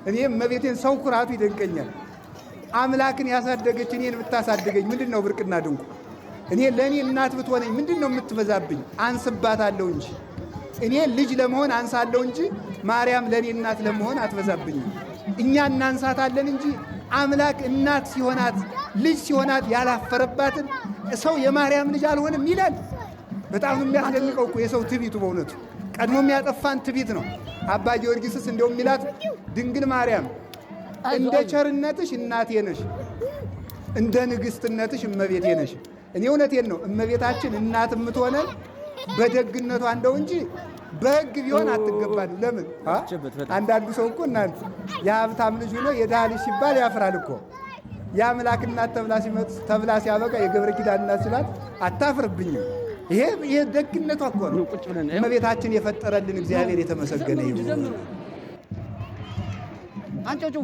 እኔ እመቤቴን ሰው ኩራቱ ይደንቀኛል። አምላክን ያሳደገች እኔን ብታሳድገኝ ምንድን ነው ብርቅና ድንቁ? እኔ ለእኔ እናት ብትሆነኝ ምንድን ነው የምትበዛብኝ? አንስባታለሁ እንጂ እኔ ልጅ ለመሆን አንሳለሁ እንጂ ማርያም ለእኔ እናት ለመሆን አትበዛብኝም። እኛ እናንሳታለን እንጂ አምላክ እናት ሲሆናት ልጅ ሲሆናት ያላፈረባትን ሰው የማርያም ልጅ አልሆንም ይላል። በጣም ነው የሚያስደንቀው እኮ የሰው ትቢቱ። በእውነቱ ቀድሞ የሚያጠፋን ትቢት ነው። አባ ጊዮርጊስስ እንደው የሚላት ድንግል ማርያም እንደ ቸርነትሽ እናቴ ነሽ፣ እንደ ንግስትነትሽ እመቤቴ ነሽ። እኔ እውነቴን ነው፣ እመቤታችን እናት የምትሆነን በደግነቷ እንደው እንጂ በሕግ ቢሆን አትገባንም። ለምን አንዳንዱ ሰው እኮ እናንተ የሀብታም ልጅ ሆኖ የድሃ ልጅ ሲባል ያፍራል እኮ። የአምላክ እናት ተብላ ሲያበቃ የገብረ ኪዳን እናት ሲላት አታፍርብኝም። ይሄ ደግነቷ እኮ ነው። እመቤታችን የፈጠረልን እግዚአብሔር የተመሰገነ ይሁን። አንጮጩ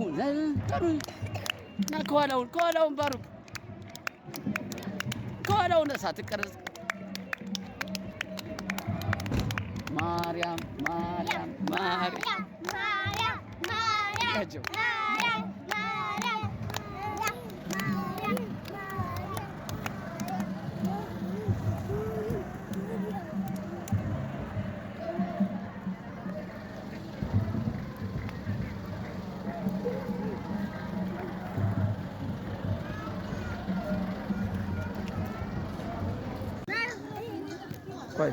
እና ከኋላውን ከኋላውን ባሩክ ከኋላውን ሳትቀረጽ ማርያም ማርያም ማርያም ማርያም። ቆይ።